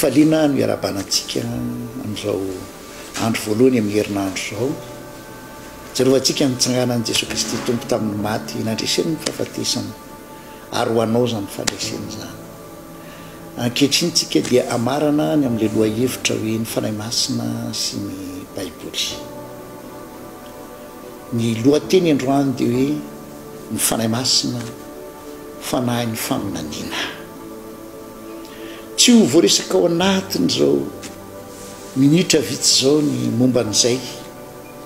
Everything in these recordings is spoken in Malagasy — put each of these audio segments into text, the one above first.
Am-pifaliana no iarahabana antsika amin'izao andro voalohany amin'ny herinandro izao. Tsaroantsika ny nitsanganan'i Jesoa Kristy Tompo tamin'ny maty, nandreseny ny fahafatesana, ary ho anao izany fandresena izany. Ankehitriny tsika dia hamarana ny amin'ilay lohahevitra hoe ny Fanahy Masina sy ny Baiboly. Ny lohateny androany dia hoe ny Fanahy Masina, Fanahin'ny faminaniana. Tsy ho voaresaka ao anatin'izao minitra vitsy izao ny momba an'izay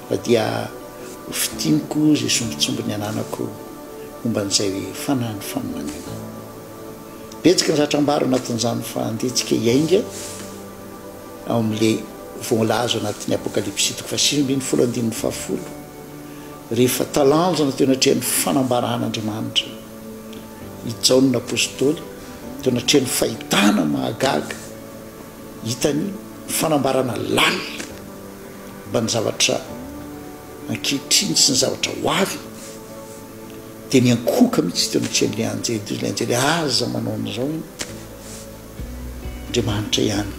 fa dia ho fintiniko izay sombintsombiny ananako momba an'izay hoe Fanahin'ny faminaniana. Betsaka ny zatra ambara anatin'izany fa andeha tsika hiainga ao amin'ilay voalaza anatin'ny Apokalypsy toko faha-19 andininy fahafolo, rehefa talanjona teo anatrehan'ny fanambaran'Andriamanitra i Jaona Apostoly, teo anatrehan'ny fahitana mahagaga hitany, ny fanambarana lalina momba ny zavatra ankehitriny sy ny zavatra ho avy. Dia niankohoka mihitsy teo anatrehan'ilay anjely. Dia hoy ilay anjely, Aza manao an'izao ianao. Andriamanitra ihany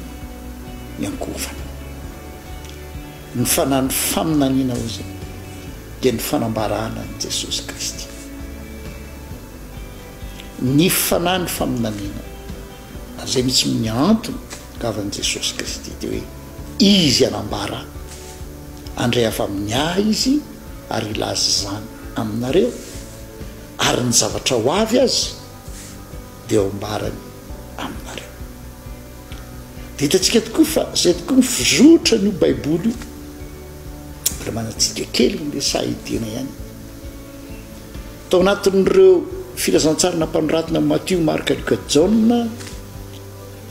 no iankohofana. Ny fanahin'ny faminaniana, hoy izy, dia ny fanambarana an'i Jesosy Kristy. Ny fanahin'ny faminaniana, ary izay mihitsy no ny antony gavan'i Jesosy Kristy, dia hoe Izy hanambara, handray avy amin'ny Ahy Izy, ary hilaza izany aminareo, ary ny zavatra ho avy aza dia ho ambarany aminareo. Dia hitantsika tokoa fa izay tokoa ny fizotran'io Baiboly io. Mbola manantsika kely ny resaha-idina ihany. Tao anatin'ireo filazantsara nampanoratina amin'i Matio, Marka, Lioka, Jaona,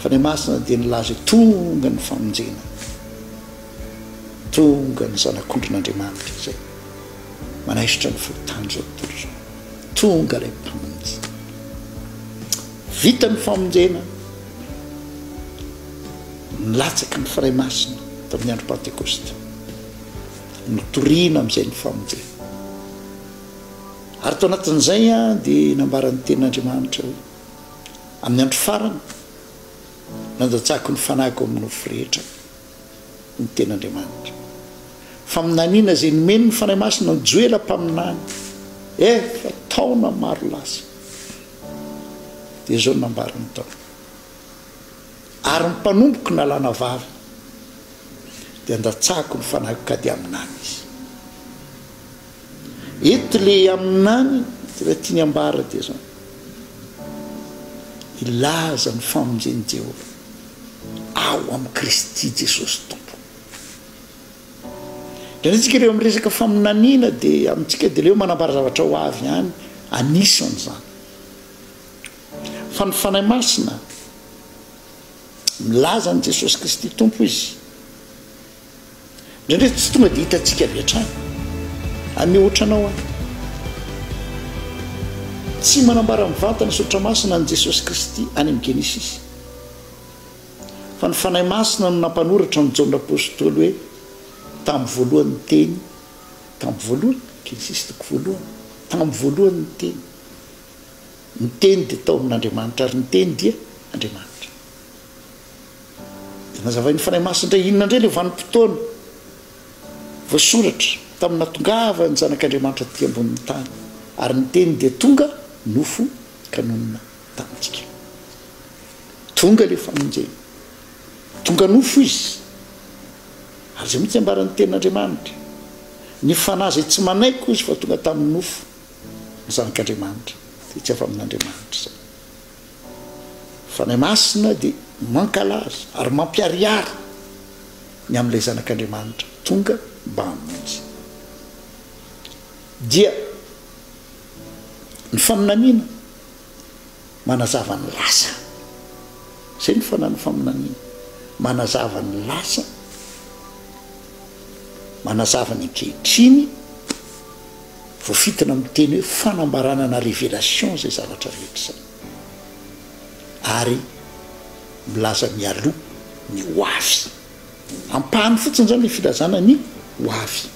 Fanahy Masina dia nilaza hoe tonga ny famonjena. Tonga ny Zanak'ondrin'Andriamanitra izay manaisotra ny fahotan'izao tontolo izao. Tonga ilay Mpamonjy. Vita ny famonjena, nilatsaka ny Fanahy Masina tamin'ny andro Pantekosta. Notorina amin'izay ny famonjena. Ary tao anatin'izay dia nambaran'ny Tenin'Andriamanitra hoe, amin'ny andro farany, nandatsako ny fanahiko amin'ny nofo rehetra. ny Tenin'Andriamanitra. Faminaniana izay nomeny ny Fanahy Masina an'i Joela mpaminany efa taona maro lasa. Dia izao no nambarany tao. Ary ny mpanompoko nalana vava, dia andatsahako ny fanahiko ka dia haminany izy. Eto le haminany dia tiany ambara dia izao. Hilaza ny famonjen'i Jehovah. ao amin'i Kristy Jesosy Tompo. Indraindray isika rehefa miresaka faminaniana dia amintsika dia leo manambara zavatra ho avy ihany, anisan'izany. Fa ny Fanahy Masina milaza an'i Jesosy Kristy Tompo izy. Indraindray tsy tonga dia hitantsika avy hatrany. Hanome ohatra anao aho. Tsy manambara mivantana Soratra Masina an'i Jesosy Kristy any amin'ny Genesisy. Fa ny Fanahy Masina no nampanoratra an'i Jaona Apostoly hoe, Tamin'ny voalohany ny Teny, tamin'ny voalohany, Genesisy toko voalohany, tamin'ny voalohany ny Teny. Ny Teny dia tao amin'Andriamanitra ary ny Teny dia Andriamanitra. Dia nazavain'ny Fanahy Masina indray inona indray ilay vanim-potoana voasoratra tamin'ny nahatongavan'ny Zanak'Andriamanitra taty ambonin'ny tany, ary ny Teny dia tonga nofo ka nonina tamintsika. Tonga ilay famonjena. Tonga nofo Izy. Ary izay mihitsy ambaran'ny Tenin'Andriamanitra. Ny fanahy izay tsy manaiky hoy Izy fa tonga tamin'ny nofo ny Zanak'Andriamanitra dia tsy avy amin'Andriamanitra izay. Fanahy Masina dia mankalaza ary mampiharihary ny amin'ilay Zanak'Andriamanitra tonga mba hamonjy. Dia ny faminaniana manazava ny lasa. Izay no fanahin'ny faminaniana. Manazava ny lasa, manazava ny ankehitriny, voafintina amin'ny teny hoe fanambarana na révélation izay zavatra rehetra izay. Ary milaza mialoha ny ho avy. Ampahany fotsiny izany ilay filazana ny ho avy.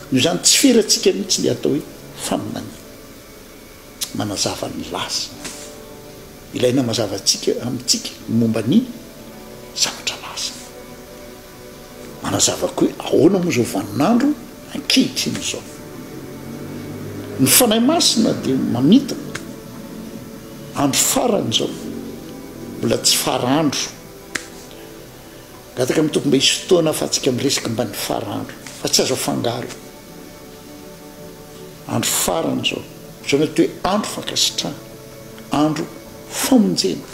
Noho izany tsy ferantsika mihitsy ilay atao hoe faminaniana. Manazava ny lasa. Ilaina mazava antsika amintsika ny momba ny zavatra lasa. Manazava koa hoe ahoana moa izao vaninandro ankehitriny izao. Ny Fanahy Masina dia mamita andro farany izao, mbola tsy fara andro. Mangataka amin'ny Tompo mba hisy fotoana ahafahantsika miresaka momba ny fara andro, fa tsy azo afangaro. Andro farany izao, izao no atao hoe andro fankasitrahana, andro famonjena.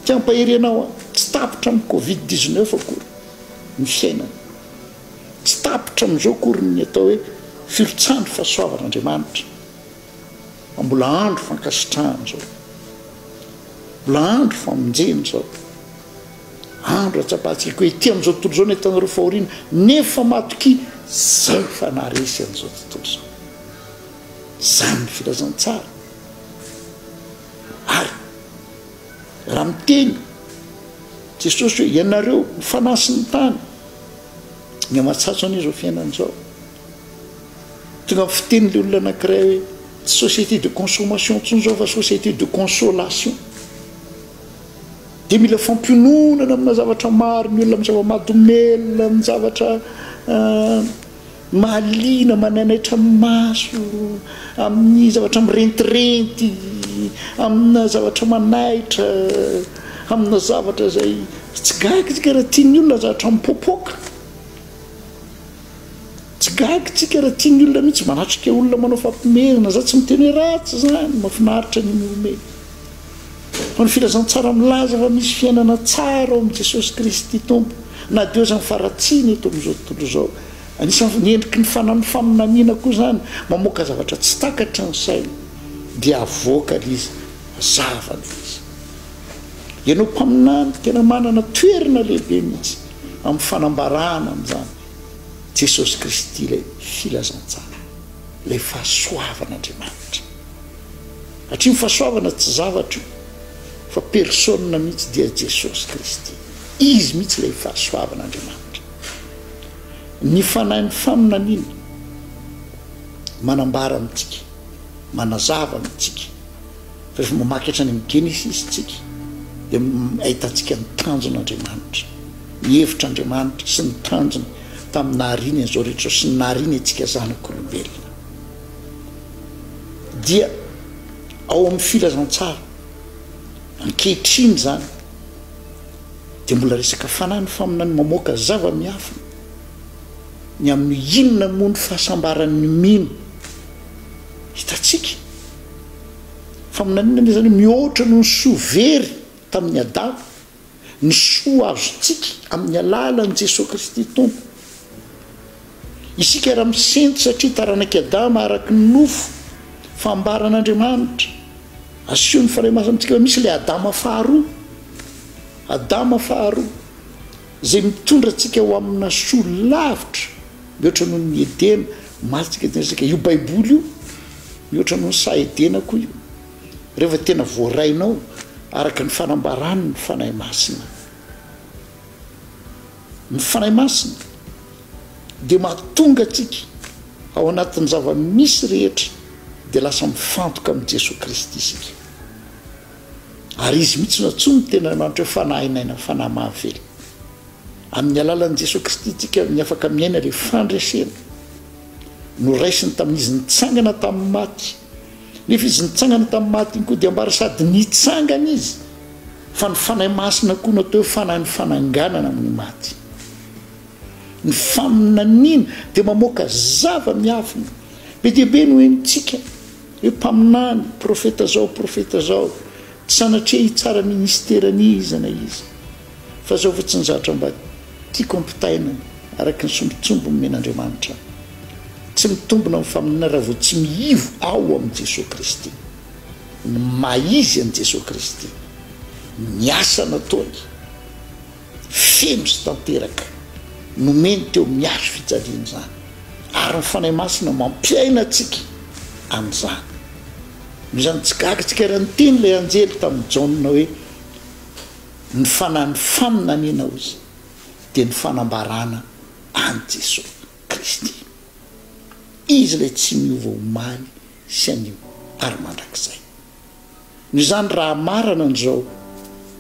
Te hampahery anao aho, tsy tapitra amin'ny covid 19 akory ny fiainana. Tsy tapitra amin'izao akory ny atao hoe firotsahan'ny fahasoavan'Andriamanitra. Fa mbola andro fankasitrahana izao. Mbola andro famonjena izao. Andro hatsapantsika hoe ety amin'izao tontolo izao ny ahitanareo fahoriana, nefa matokia, izay fa naharesy an'izao tontolo izao. Izany ny filazantsara. Ary raha miteny Jesosy hoe ianareo ny fanahy sy ny tany, miha-matsatso anie izao fiainana izao. Tonga amin'ny fiteny ilay olona anankiray hoe tsy société de consommation intsony izao fa société de consolation. Dia mila fampiononana amina zavatra maro ny olona, amin'ny zava-mahadomelina, amin'ny zavatra mahaliana, manainaitra ny maso, amin'ny zavatra mirentirenty, amina zavatra manaitra, amina zavatra izay tsy gaga isika raha tian'ny olona zavatra mipoapoaka. Tsy gaga tsika raha tian'ny olona mihitsy manatrika olona manao fampimehezana, za tsy miteny hoe ratsy izany, mahafinaritra ny mihomehy. Fa ny filazantsara milaza fa misy fiainana tsara ao amin'i Jesosy Kristy Tompo, na dia eo aza ny faharatsiana eto amin'izao tontolo izao. Anisan'ny endriky ny fanan'ny faminaniana koa izany, mamoaka zavatra tsy takatry ny saina, dia avoaka ilay izy, mazava ilay izy. Ianao mpaminany tena manana toerana lehibe mihitsy amin'ny fanambarana an'izany Jesosy Kristy ilay filazantsara, ilay fahasoavan'Andriamanitra. Satria ny fahasoavana tsy zavatra io fa personne mihitsy dia Jesosy Kristy. Izy mihitsy ilay fahasoavan'Andriamanitra. Ny fanahin'ny faminaniana manambara amintsika, manazava amintsika fa rehefa mamaky hatrany amin'ny Genesisy tsika dia ahitantsika ny tanjon'Andriamanitra, ny hevitr'Andriamanitra sy ny tanjony tamin'ny nahariany an'izao rehetra izao sy ny nahariany antsika zanak'olombelona. Dia ao amin'ny filazantsara ankehitriny izany dia mbola resaka fanahy ny faminany mamoaka zava-miafina ny amin'ny inona moa ny fahasambaran'ny mino hitantsika Faminaniana anie izany hoe mihoatra noho ny soa very tamin'i Adama, ny soa azontsika amin'ny alalan'i Jesoa Kristy Tompo. Isika raha misento satria taranak'i Adama araka ny nofo, fa ambaran'Andriamanitra, asio ny Fanahy Masina amintsika fa misy ilay Adama faharoa, Adama faharoa, izay mitondra antsika ho amina soa lavitra mihoatra noho ny Edena, maty tsika dia resaka io Baiboly io, mihoatra noho ny saha Edena koa io, rehefa tena voarainao araka ny fanambarany ny Fanahy Masina. Ny Fanahy Masina dia mahatonga antsika ao anatin'ny zava-misy rehetra dia lasa mifantoka amin'i Jesoa Kristy isika. Ary Izy mihitsy no antsoin'ny Tenin'Andriamanitra hoe Fanahin'aina, Fanahy mahavelona. Amin'ny alalan'i Jesoa Kristy isika ny afaka miaina ilay fandresena noraisiny tamin'izy nitsangana tamin'ny maty. Nefa izy nitsangana tamin'ny maty iny koa dia ambara sady nitsangana izy fa ny Fanahy Masina koa no atao hoe Fanahin'ny fananganana amin'ny maty. Ny faminaniana dia mamoaka zava-miafina. Be dia be no henontsika hoe mpaminany, profeta zao, profeta zao. Tsy sanatria hitsara ministeran'iza na iza. Fa zao fotsiny zatra mba tiako ampitaina araka ny sombintsombiny omen'Andriamanitra ahy. Tsy mitombina ny faminaniana raha vao tsy mihivo ao amin'i Jesoa Kristy. Ny maha izy an'i Jesoa Kristy, ny asa nataony, feno sy tanteraka, nomeny teo amin'ny hazo fijaliana izany. Ary ny Fanahy Masina mampiaina antsika amin'izany. Noho izany tsy gaga tsika raha niteny ilay anjely tamin'i Jaona hoe, Ny fanahin'ny faminaniana hozy dia ny fanambarana an'i Jesoa Kristy. Izy ilay tsy miova omaly sy anio ary mandrakizay. Noho izany raha hamarana an'izao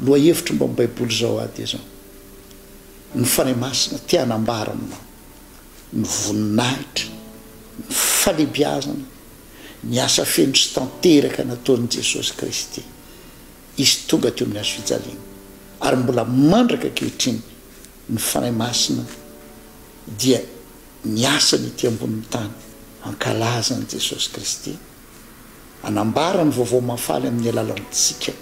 lohahevitra momba ny Baiboly izao aho dia izao, ny Fanahy Masina te hanambara aminao ny voninahitra, ny falehibiazana, ny asa feno sy tanteraka nataon'i Jesosy Kristy. Izy tonga teo amin'ny hazo fijaliana ary mbola mandraka ankehitriny ny Fanahy Masina dia ny asany ety ambonin'ny tany hankalaza an'i Jesosy Kristy, hanambara ny vaovao mahafaly amin'ny alalantsika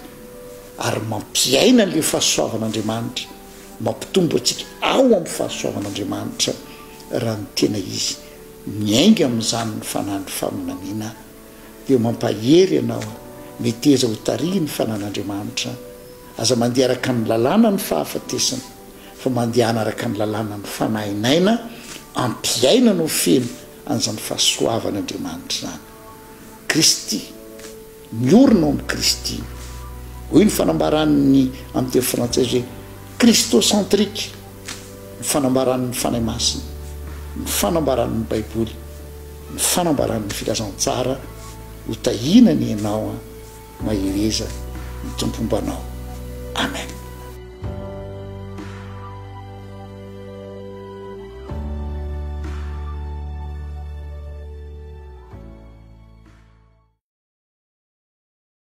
ary mampiaina an'ilay fahasoavan'Andriamanitra, mampitombo antsika ao amin'ny fahasoavan'Andriamanitra raha ny tena izy. Miainga amin'izany ny fanahin'ny faminaniana dia mampahery anao meteza ho tarihin'ny fanan'Andriamanitra, aza mandeha araka ny lalàna ny fahafatesana fa mandehana araka ny lalàna ny fanahin'aina ampiainanao feno an'izany fahasoavan'Andriamanitra izany. Kristy. Miorina ao amin'i Kristy. Hoy ny fanambaran'ny amin'ny teny frantsay hoe Christocentrique ny fanambaran'ny Fanahy Masina, ny fanambaran'ny Baiboly, ny fanambaran'ny Filazantsara, ho tahiana anie ianao an, mahereza, ny Tompo homba anao. Amen.